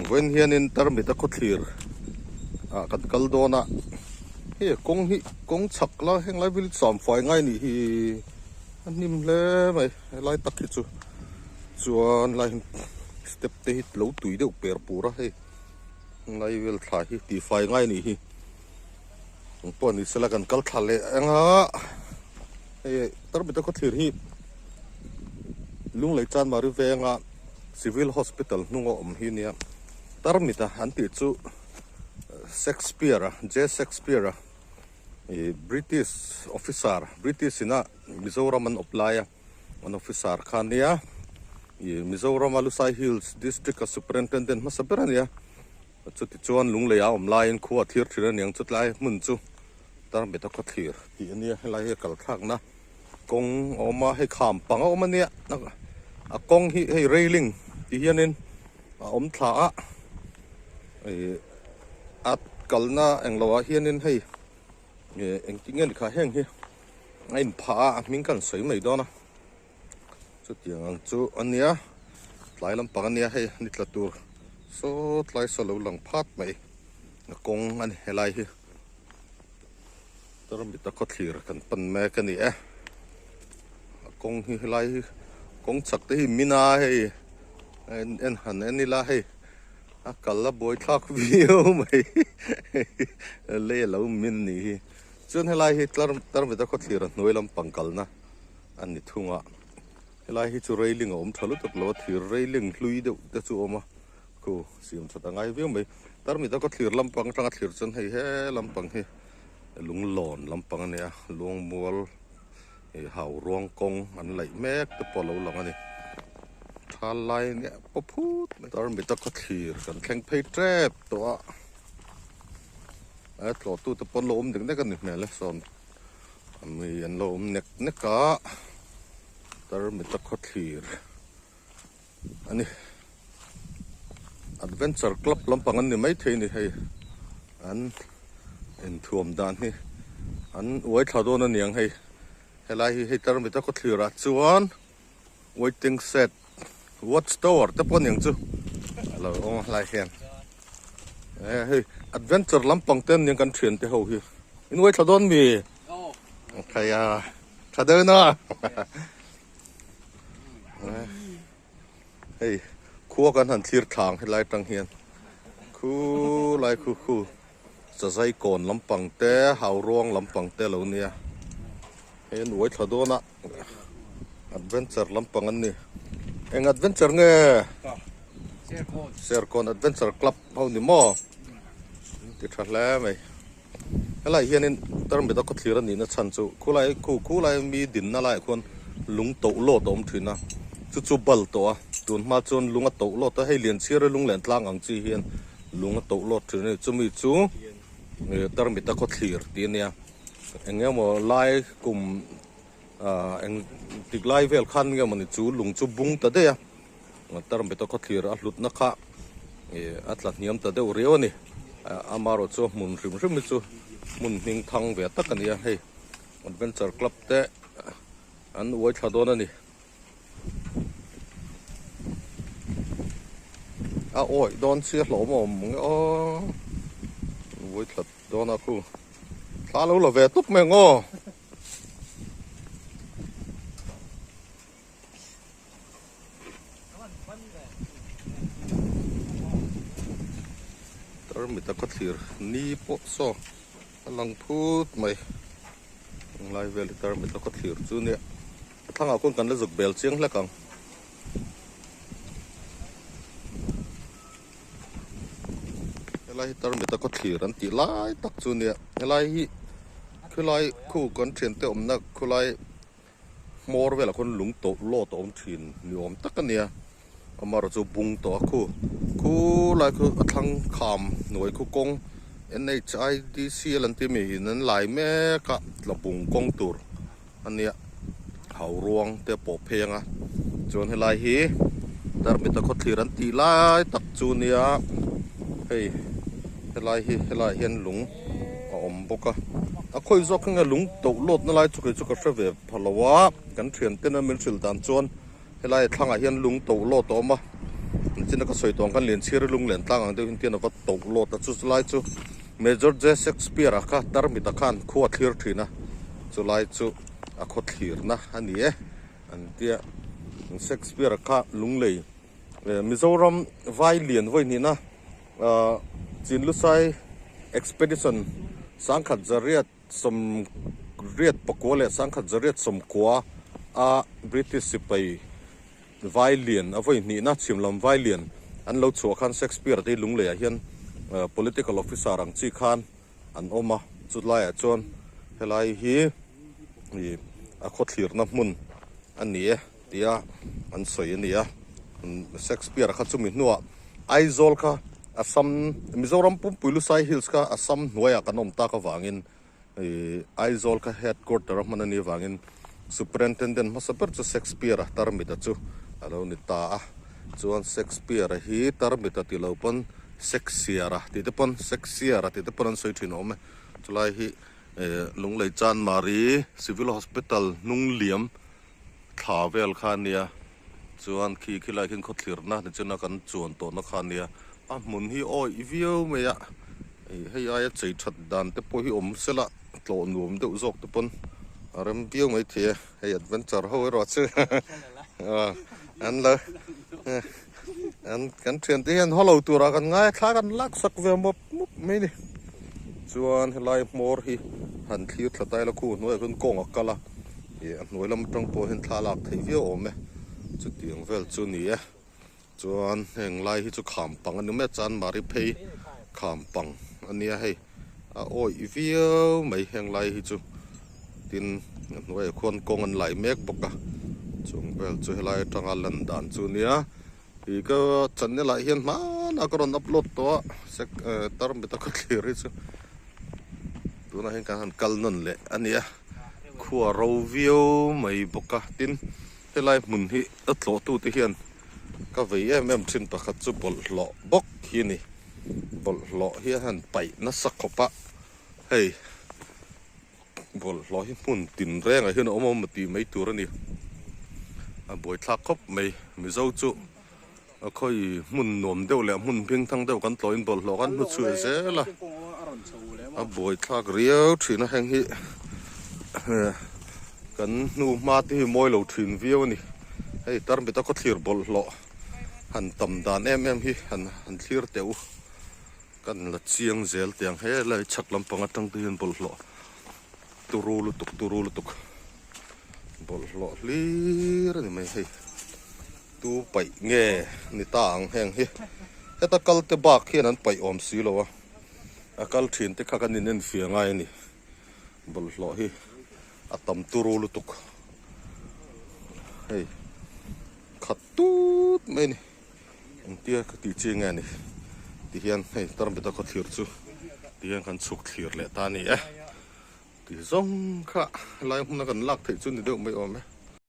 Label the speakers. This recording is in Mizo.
Speaker 1: Vawiin hianin tarmit a khawthlir ah kan kal dawn a, hei kawng hi kawng chhak la heng lai vil cham fai ngai nih hi a hnim hle mai helai tak hi chu chuan helai hi step te hi lo tui deuh per pur a hei helai vel thla hi tihfai ngai nih hi eng pawh ni sela kan kal thla leh ang a hei tarmit a khawthlir hi Lunglei Chanmari venga Civil Hospital hnunga awm hi nia tarmit a an tih chu Shakespeare a J Shakespeare a ih British officer British ina Mizoram an awp lai a an officer kha nia ih Mizoram a Lusai Hills district a superintendent hmasa ber a nia chuti chuan Lunglei a awm laiin khua a thlir thin a niang chutlai hmun chu tarmit a khawthlir tih a nia helai hi a kalthlakna. Kawng a awm a, hei kham pang a awm a nia, a kawng hi hei railing ti hianin a awm thla a, ih a kalna englo ah hianin hei ih engtin nge ni kha heng hi a inphah a, a hming khan sawi mai dawn a, chutiang ang chu a nia, tlai lampang a nia hei ni tla tur saw tlai saw lo lang phat mai a kawng a ni helai hi. Tarmita khawthlir kan pan mek a ni e. A kawng hi helai hi kawng chak te hi min a hei en en han en ila hei a kal a buai thlak viau mai lei a lo min a nih hi. Chuan helai hi tlar tarmita khawthlir a hnuai lampang kalna a ni thung a. Helai hi chu railing a awm tha lutuk lo a thir railing hlui deuh te chu a awm a. Khu siam that a ngai viau mai. Tarmita ka thlir lampang atanga thlir chuan hei he lampang hi lunglawn lampang a nia luangmual ih hau ruang kawng an laih mek te pawh a lo lang a ni. Thal lai nia pawh phut mai. Tarmita ka thlir kan thleng phei tep tawh a a tlawh tu te pawh an lo awm nek nek a ni hmel e sawn mi an lo awm nek nek a tarmita khawthlir. A ni adventure club lampang an ni maithei a ni hei an inthuam dan hi an uai thla dawn a niang hei helai hi hei tarmita khawthlir ah chuan waiting shed watch tower te pawh a niang chu a lo awm a helai hian e hei adventure lampang te an niang kan thian te ho hi in uai thla dawn mi khai a tha dawn a. Hei khua kan han thlir thlang helai atang hian khulai khu khu chazai kawn lampang te hau ruang lampang te alo nia hei an uai thla dawn a adventure lampang an ni eng adventure nge serkawn adventure club ho ni maw ti tha hle mai. Helai hianin tarmit a khawthlir a nihna chhan chu khulai khu khulai mi dinna laiah khuan lung toh lawt a awm thin a, chu chu bal tawh a, tun hma chuan lung a toh lawt a, hei lianchhiar a lung len tlang ang chi hian lung a toh lawt thin a ni, chumi chu tarmit a khawthlir tih a nia, eng emaw lai kum ah eng tik lai vel khan nge mawni chu lung chu bung ta daih a, tarmit a khawthlir a hlutna kha ih a tla hniam ta deuh riau a ni amaherawh chu a hmun hrim hrim hi chu hmun hming thang ve tak a ni a hei adventure club te an uai thla dawn a ni a awih dawn chhia hlawm a awm nge aw uai thla dawn a khu thla lo la ve tuk mai ang aw. Tarmita khawthlir ni pawh saw a lang phut mai tunlai vel hi tarmita khawthlir chu nia a thlangah khawn kan la zuk bel chiang hlek ang. Helai hi tarmita khawthlir an tih lai tak chu nia helai hi khulai khu kan thiante awmna khulai. Hmawr velah khawn lung tawh lawt a awm thin ni awm tak a nia amaherawh chu bung tawh a khu khu lai khu a thlang kham hnuai khu kawng N_H_I_D_C_L an tih mi in an lai mek a tla bung kawng tur a nia hau ruang te a pawh phei ang a chuan helai hi tarmita khawthlir an tih lai tak chu nia hei helai hi helaiah hian lung. a awm bawk a a khawi zawk nge lung toh lawt na lai chu kei chu ka hre ve pha lo a kan thian ten a min hrilh dan chuan helai thlangah hian lung toh lawt a awm a. Nichina ka sawi tawh ang khan Lianchhir lunglen tlang ang deuh hin tian a va toh lawt a, chu lai chu Major J Shakespeare-a kha tarmita khan khua thlir thin a, chu lai chu a khaw thlirna a ni e an tia. Shakespeare-a kha lunglei Mizoram vai lian vawi hnihna Chinlusai Expedition sangkhat zariat 89 leh 1990 a British sipai vai lian a vawi hnihna chhim lam vai lian an lo chhuah khan Shakespeare te hi Lungleiah hian political officer ang chi khan an awm a, chulaiah chuan helai hi ih a khawthlirna hmun a ni e tia an sawi a ni a, Shakespeare kha chumi hnuah Aizawl kha Assam Mizoram pumpui Lusai Hills kha Assam hnuaiah kan awm tak avangin ih Aizawl kha headquarter a hman a nih avangin Superintendent hmasa ber chu Shakespeare-a tarmita chu a lo ni ta a, chuan Shakespeare-a hi tarmita ti lo pawn Shakespeare-a tih te pawn Shakespeare-a tih te pawn an sawi thin awm e, chulai hi eh Lunglei Chanmari Civil Hospital hnung liam thla vel kha a nia, chuan khi khilai khian khawthlirna nichina kan chuan tawhna kha a nia, a hmun hi awih viau mai a, ih hei aia chei that dan te pawh hi awm sela tlawh nuam deuh zawk te pawn a rem viau mai thei e, hei adventure ho erawh chu an lo an kan thian te hian haw lo turah kan ngai a thla kan lak sak ve mawp mawp mai a ni, chuan helai hmawr hi han thlir thla ta ila khu hnuaiah chuan kawng a kal a. Ih a hnuai lam atang pawh hian thla lak theih viau awm e, chutiang vel chu ni e, chuan heng lai hi chu kham pang a ni mai a, chanmari phei kham pang a nia hei a awih viau mai heng lai hi chu, tin a hnuaiah khuan kawng an lai mek bawk a, chung vel chu helai atanga lan dan chu a nia, ih ka channel ah hian hmanah ka rawn upload tawh a sek tarmit a ka thlir hi chu. Tunah hian kan han kal nawn leh a ni a, khua ro viau mai bawk a, tin helai hmun hi a tlawhtute hian ka vei em em thin pakhat chu bawlhhlawh bawk hi a ni, bawlhhlawh hi a han paih nasa khawp a, hei bawlhhlawh hi hmun tin rengah hian a awm awm tih mai tur a ni, a buaithlak khawp mai Mizo chu. A khawi hmun nuam deuh leh hmun hming thang deuh kan tlawhin bawlhhlawh kan hmu chhuah zel a, a buaithlak riau thin a heng hi kan hnu hma te hi mawi lo thin viau a ni, hei tarmita khawthlir bawlhhlawh han tam dan em em hi han han thlir teh u, kan la chiang zel teh ang helai chhak lampang atang te hian bawlhhlawh turu lutuk turu lutuk bawlhhlawh hlir a ni mai hei. Tu paih nge ni ta ang heng hi heta kal te bak hian an paih awm si lo a, a kal thin te kha kan in enfiah ngai a ni, bawlhhlawh hi a tam turu lutuk hei khat tut mai a ni engtia ka tih chi nge ni ti hian hei tarmita khawthlir chu ti hian kan chhuk thlir leh ta a ni e ti zawng kha helai hmuna kan lak theih chu ni deuh mai awm e.